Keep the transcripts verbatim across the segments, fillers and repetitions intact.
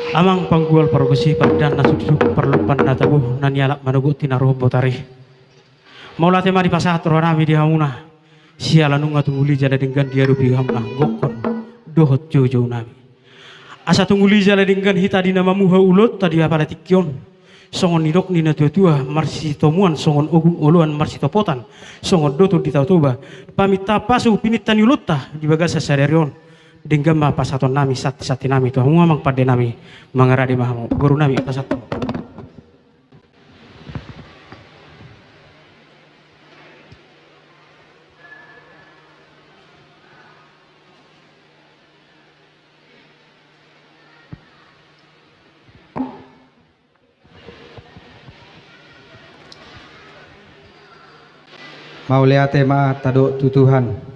Amang panggual pargonsi, pardan na suksuk, parlompan na tabo, na nialap manogot tinaruhon botari. Mauliate ma dipasahat rohanami di hamuna. Siala nunga tung uli jala denggan diadopi hamuna gokhon dohot joujounami. Asa tung uli jala denggan hita di na mamuha ulaonta di apala tingki on. Songon nidok ni na tuatua, marsitomuan songon ogung oloan marsitopotan songon doton di Tao Toba. Paminta pasu pininta ni ulaonta di bagasan sadari on. Denggan ma pasahatonnami santisantinami tu hamu amang pandenami. Mangarade ma hamu, borunami pasahat. Mauliate ma tadok tu Tuhan.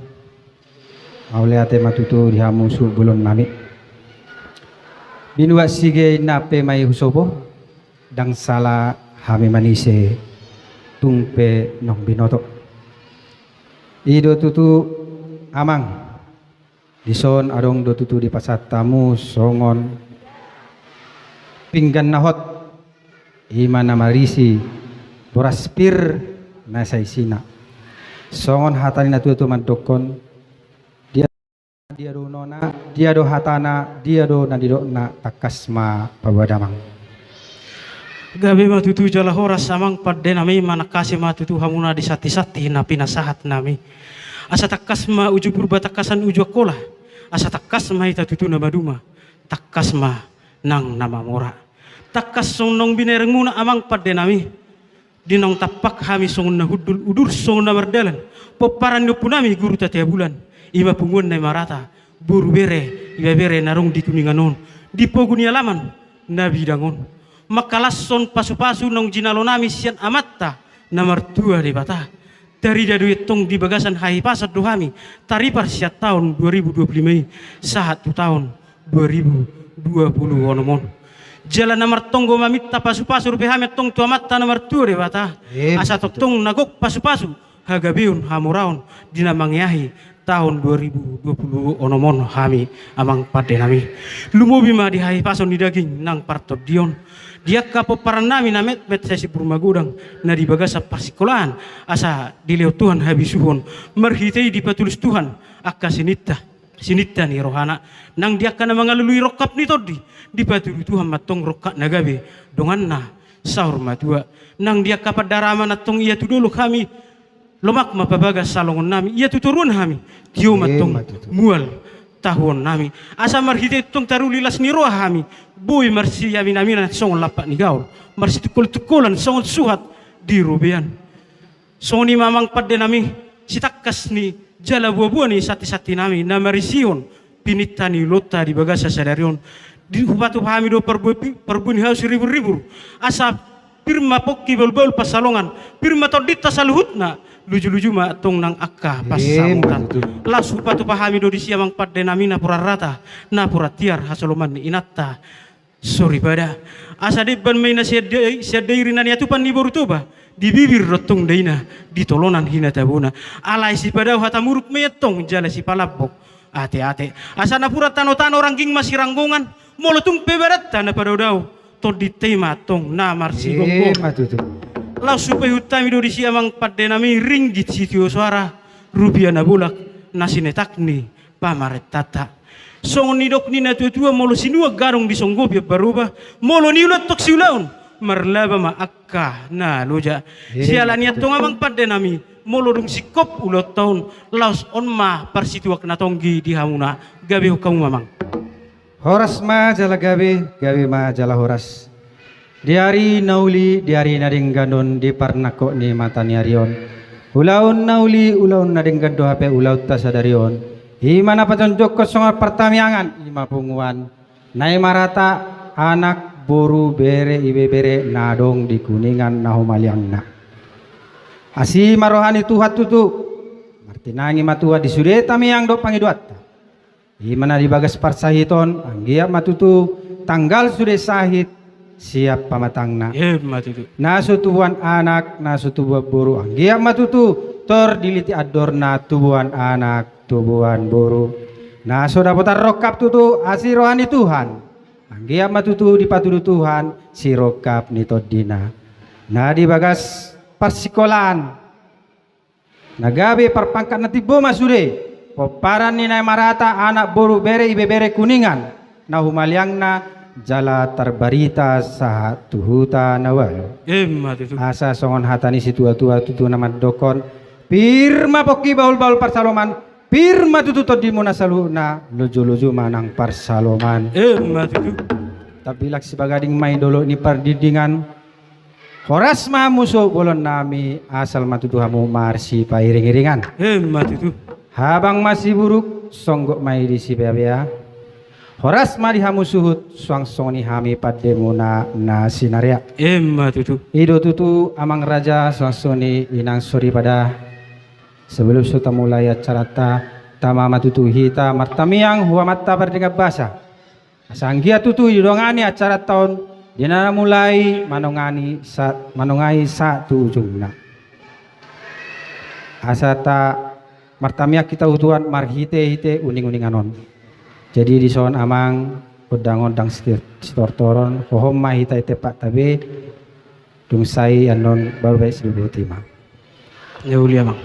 Mauliate ma tutu di hamu suhut bolonnami. Binuat sige inna pe ma i husobo, ndang sala hami manise tung pe naung binoto. I do tutu amang. Dison adong do tutu dipasahat hamu songon pinggan na hot, i ma na marisi boras pir na saisina. Songon hata ni na tuatua mandokkon, dia, dia do unona, dia do hatana, dia do na nidokna, tangkas ma paboa damang. Gabe ma tutu jala horas amang pandenami, manangkasi ma tutu hamuna di santisanti na pinasahatnami. Asa tangkas ma uju Purba tangkasan uju Angkola. Asa tangkas ma hita tutu na maduma, tangkas ma nang na mamora. Tangkas songon naung binerengmuna amang pandenami. Di naung tampak hami songon na hundul, udur songon na mardalan. Pomparan ni ompunami Guru Tatea Bulan. I ma punguan na i marata, boru bere, ibebere na adong di Kuningan on, di pogu ni alaman na bidang on. Mangkalashon pasupasu naung jinalonami sian Amanta na martua Debata. Tarida do i antong di bagasan hahipason do hami taripar sian taon dua ribu dua puluh lima i sahat tu taon dua ribu dua puluh onom on. Jala na martonggo maminta pasupasu dope hami antong tu Amanta na martua Debata. Asa tongtong na gok pasupasu, hagabeon, hamoraon di na mangeahi taon dua ribu dua puluh onom on hami amang pandenami. Lumobi ma di hahipason ni daging nang partondion, di angka pomparannami na metmet sai simbur magodang, na di bagasan parsikolaan, asa dilehon Tuhan habisuhon, marhite i dipatulus Tuhan angka sininta, sininta ni rohana. Nang di angka na mangalului rongkap ni tondi, dipatudu Tuhan ma antong rongkap na gabe, donganna saur matua. Nang di angka pandaraman antong, ia tu dolok hami, lomak ma pabagas salongonnami, ia tu toruan hami, tio ma antong mual tahuonnami. Asa marhite i antong taruli las ni roha hami, boi marsiaminaminan songon lampak ni gaol, marsitungkoltungkolan songon suhat di robean. Songon i ma amang pandenami, sitangkas ni jala boaboa ni santisantinami na marisihon pininta ni ulaonta di bagasan sadari on. Di, hupatupa hami do parbue-, parbue ni hau siriburribur. Asa pir ma pongki bahulbahul pansalongan, pir ma tondinta saluhutna, lujuluju ma antong nang angka pansamotan. Laos hupatupa hami do disi amang pandenami napuran rata, napuran tiar hasoloman ni inanta soripada. Asa demban ma i na sian da-, sian dairi na niatupan ni boru Toba, di bibir do antong daina, di tolonan hinatabona. Alai sipadao hata muruk ma i antong jala sipalambok ateate. Asa napuran tanotano rangging ma siranggongan, molo tung pe badanta na padaodao, tondinta i ma antong na marsigomgom. Laos hupaihut hami do disi amang pandenami, ringgit sitio soara, rupia na bolak na sinetak ni pamarentanta. Songon nidok ni na tuatua, molo sinuan gadong disonggopi ambaroba, molo niula antong siulaon, marlaba ma angka na loja. Siala ni antong amang pandenami, molo dung singkop ulaonta on, laos on ma parsituak na tonggi di hamuna. Gabe hamu amang. Horas ma jala gabe, gabe ma jala horas. Di ari na uli, di ari na denggan on, di parnangkok ni mataniari on, ulaon na uli, ulaon na denggan do hape ulaonta sadari on. I ma na pajongjongkon songon partamiangan, i ma punguan na i marata, anak, boru, bere, ibebere na adong di Kuningan na humaliangna. Asi ma roha ni Tuhan tutu. Martinangi ma Tuhan di sude tamiang dohot pangidoanta. I ma na di bagas parsahiton, anggiat ma tutu tanggal sude sahit sian pamatangna. Na so tubuan anak, na so tubuan boru, anggiat ma tutu tor diliti andorna tubuan anak, tubuan boru. Na so dapotan rongkap tutu, asi roha ni Tuhan. Anggiat ma tutu dipatudu Tuhan sirongkap ni tondina. Na di bagas parsikolaan, na gabe parpangkat na timbo ma sude, pomparan ni na marata, anak boru, bere, ibebere Kuningan, na humaliangna jala tarbarita sahat tu huta na ualu. Emma tutu. Asa songon hata ni situatua tutu na mandokkon: Pir ma pongki, bahulbahul parsaloman, pir ma tutu tondimuna saluhutna, lojolojo ma nang parsaloman. Emma tutu. Tambilak sipagading ma i dolok ni pardingdingan. Horas ma hamu suhut bolon nami, asal ma tutu hamu marsipairingiringan. Emma tutu. Habang ma siburuk, songgop ma i di sibeabea. Horas ma di hamu suhut, suang songon i hami pandemuna na sinarea. Emma tutu. I do tutu amang raja, suang songon i inang soripada. Sebelum so tamulai acaranta, tama ma tutu hita martamiang hu Amanta Pardenggan Basa. Asa anggiat tutu didongani acaranta on di na mulai manongani sa-, manongai sahat tu ujungna. Asa ta martamiang hita tu Tuhan marhitehite uninguningan on. Jadi dison amang, ondang-ondang sitor-, sitortoron, hohom ma hita i tempatta be. Dung sae annon baru bae sibotima. Ia uli amang.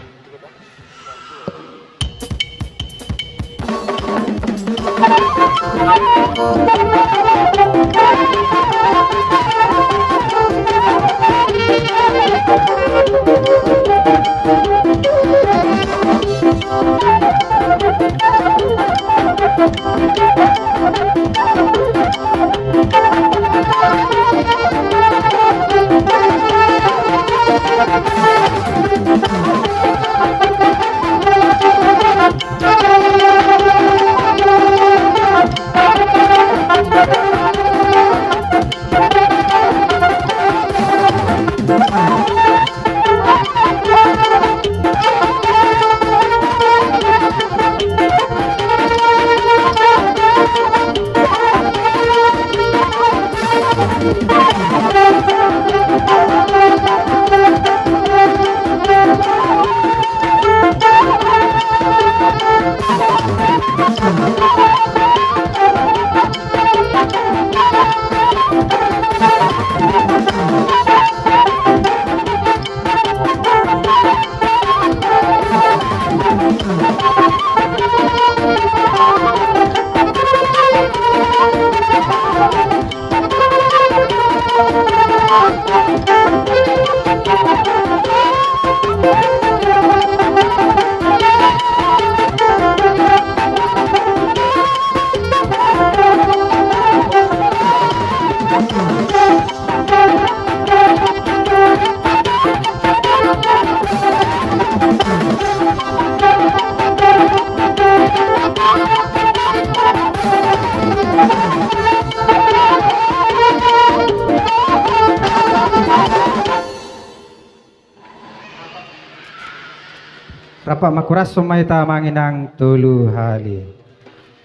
Rap ma, horas ma hita manginang tolu hali.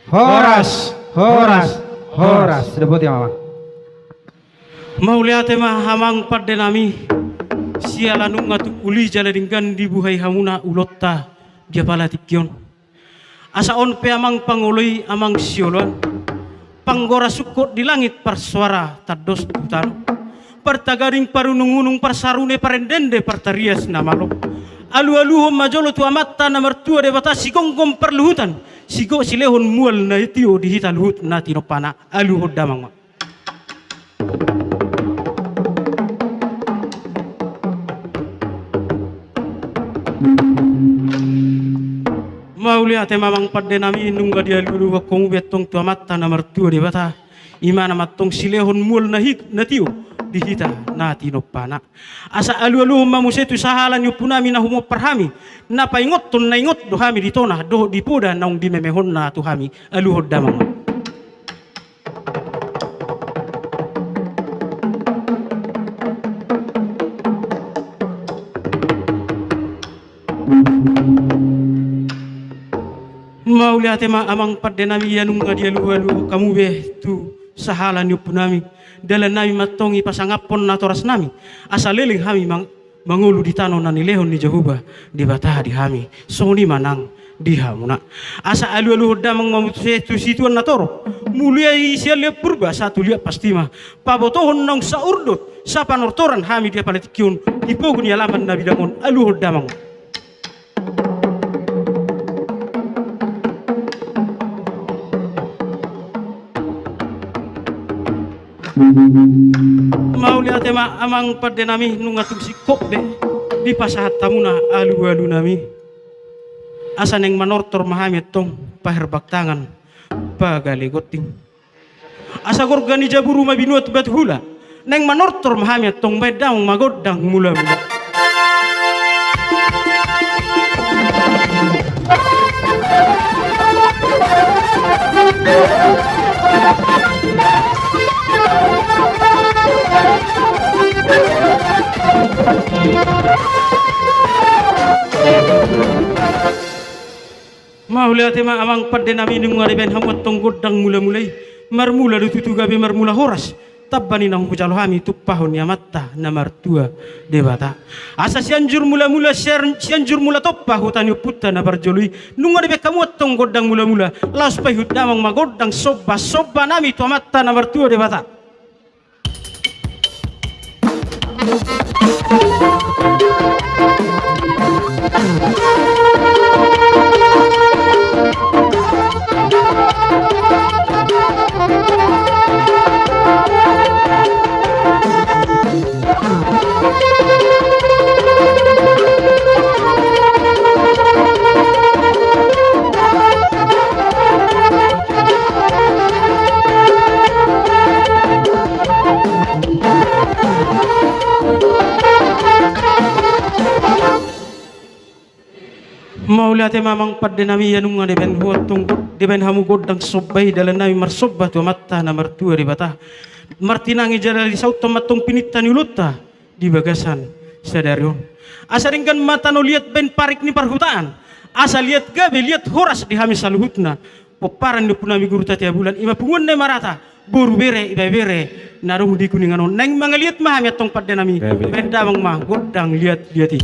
Horas, horas, horas. Dapot i amang. Mauliate ma amang pande nami, siala nunga tung uli jala denggan dibuhai hamuna ulaonta di apala tingki on. Asa on pe amang pangoloi, amang sioloan, panggora sungkot di langit, parsoara tandos tu tano, partagading parunungunung, parsarune parendende, partarias na malo. Alualuhon ma jolo tu Amanta na martua Debata, sigomgom parluhutan, sigomgom silehon mual na tio di hita luhut na tinompana. Aluhon damang ma. Mauliate ma amang pande nami, nunga dialualuhon hamu be antong tu Amanta na martua Debata, i ma na mantong silehon mual na hit-, na tio di hita na tinompana. Asa alualuhon ma muse tu sahala ni ompu nami na humompar hami, na paingothon na ingot do hami di tona dohot di poda naung dimemehonna tu hami. Aluhon damang ma. Mauliate ma amang pande nami, ia nunga dialualuhon hamu be tu sahala ni ompu nami, dalan nami mantong i pasangaphon natoras nami, asa leleng hami mang-, mangolu di tano na nilehon ni Jahowa Debata di hami. Songon i ma nang di hamuna. Asa alualuhon damang ma muse tu situan na torop. Mulai sian liat purba sahat tu liat pasti ma. Pabotohon naung saurdot, sapanortoran hami di apala tingki on, di pogu ni alaman na bidang on, aluhon damang. Mauliate ma amang pande nami, nunga tung singkop be dipasahat hamuna alualu nami. Asa naeng manortor ma hami antong paherbang tangan pagale gonting. Asa gorga ni jaburu ma binuat batu hula. Naeng manortor ma hami antong baen damang ma gondang mulamula. Mauliate ma amang pande nami, nunga dibaen hamu antong gondang mulamula i. Marmula do tutu gabe marmula horas. Tamba ni naung hujalo hami tumpahon ni Amanta na martua Debata. Asa Sianjur Mulamula, Sian-, Sianjur Mula Tompa huta ni ompunta na parjolo i. Nunga dibaen hamu antong gondang mulamula. Laos paihut damang ma gondang somba, somba nami tu Amanta na martua Debata. Mauliate ma amang pande nami, ia nunga dibaen hamu antong go-, dibaen hamu gondang somba i, dalan nami marsomba tu Amanta na martua Debata. Martinangi jala disaut ma antong pininta ni ulaonta di bagasan sadari on. Asa denggan ma tano liat baen parik ni parhutaan. Asa liat gabe liat horas di hami saluhutna. Pomparan ni ompu nami Guru Tatea Bulan, i ma punguan na marata, boru bere, ibebere na adong di Kuningan on. Naeng mangaliat ma hami antong pande nami. Bebe. Baen damang ma gondang liat-liat i.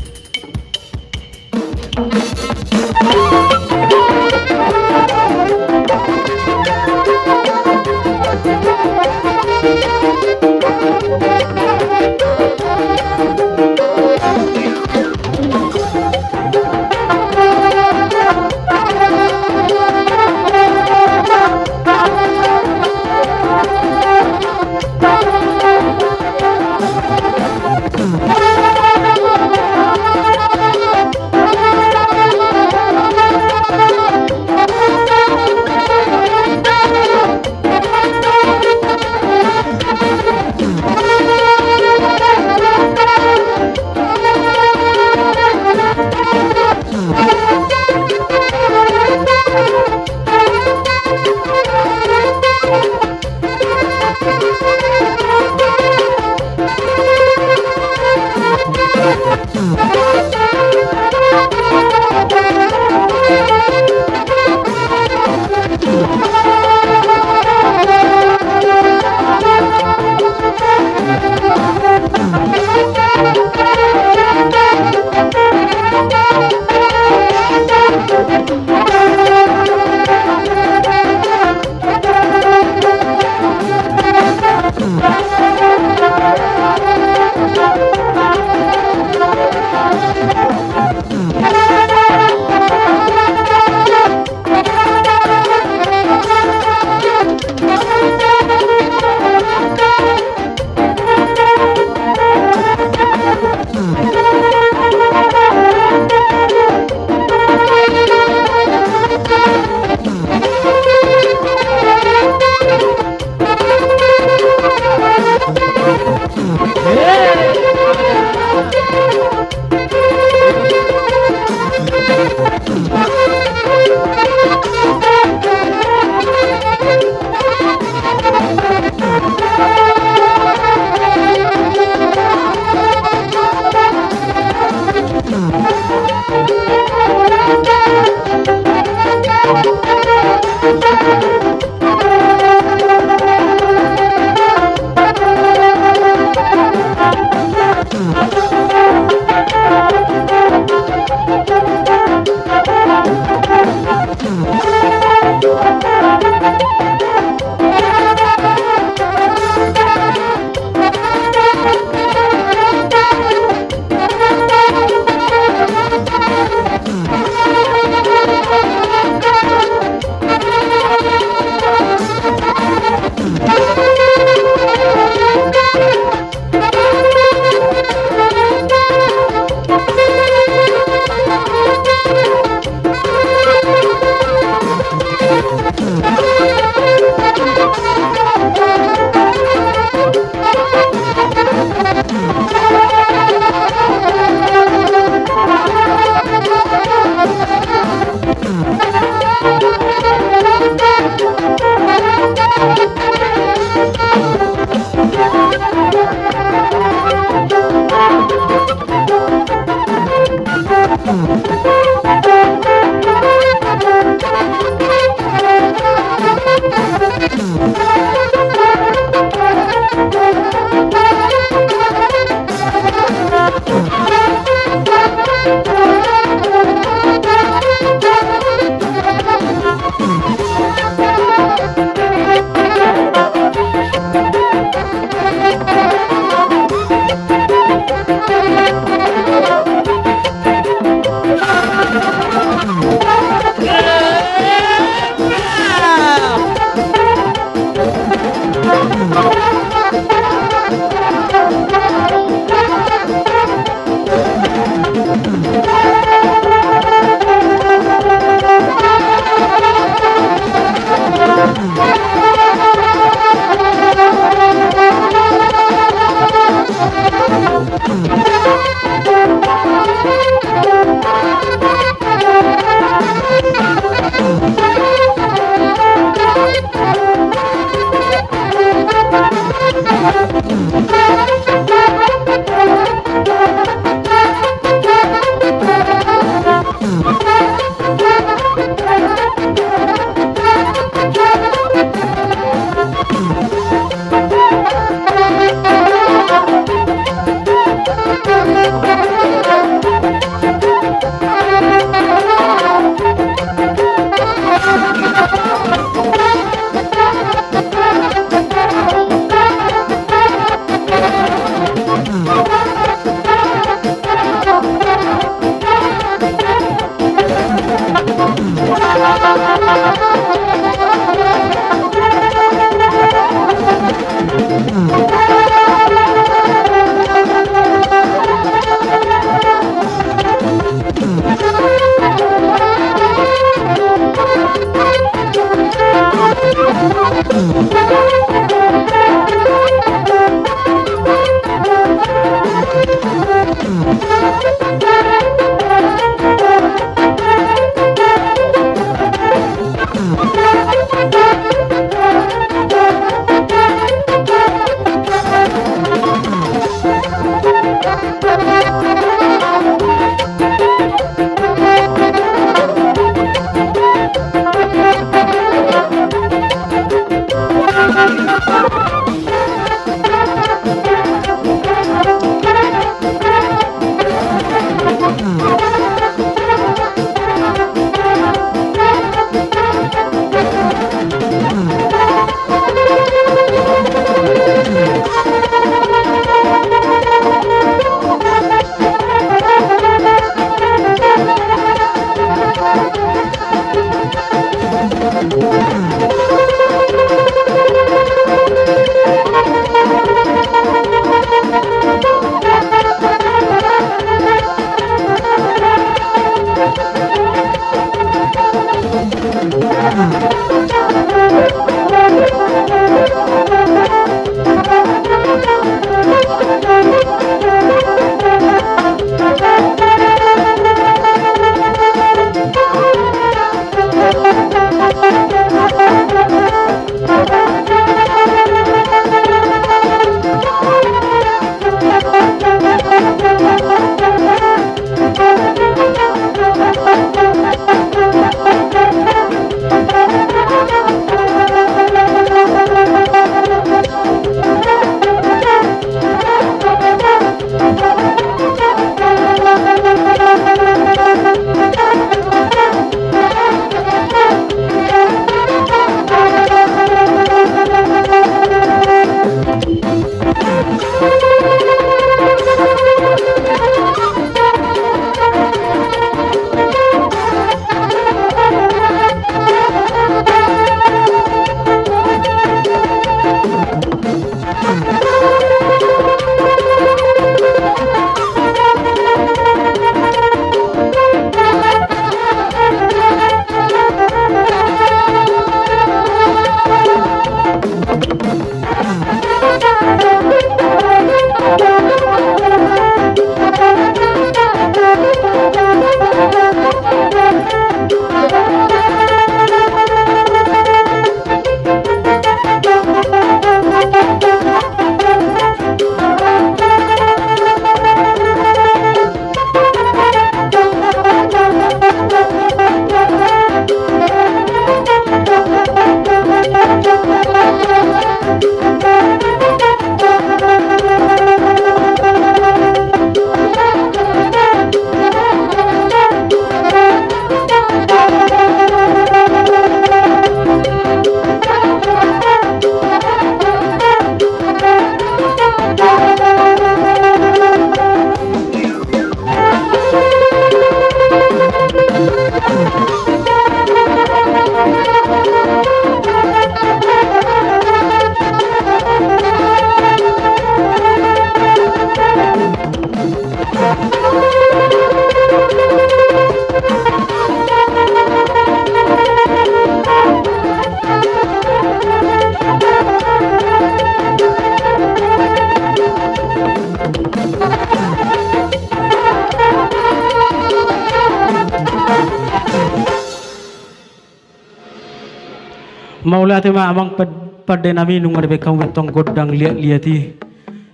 Mauliate ma amang pad-, pande nami, nunga dibaen hamu be tong gondang liat-liat i.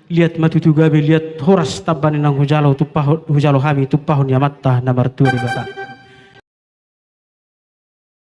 Liat ma tutu gabe, liat horas tamba ni naung hujalo tumpahon, hujalo hami tumpahon ni Amanta na martua Debata.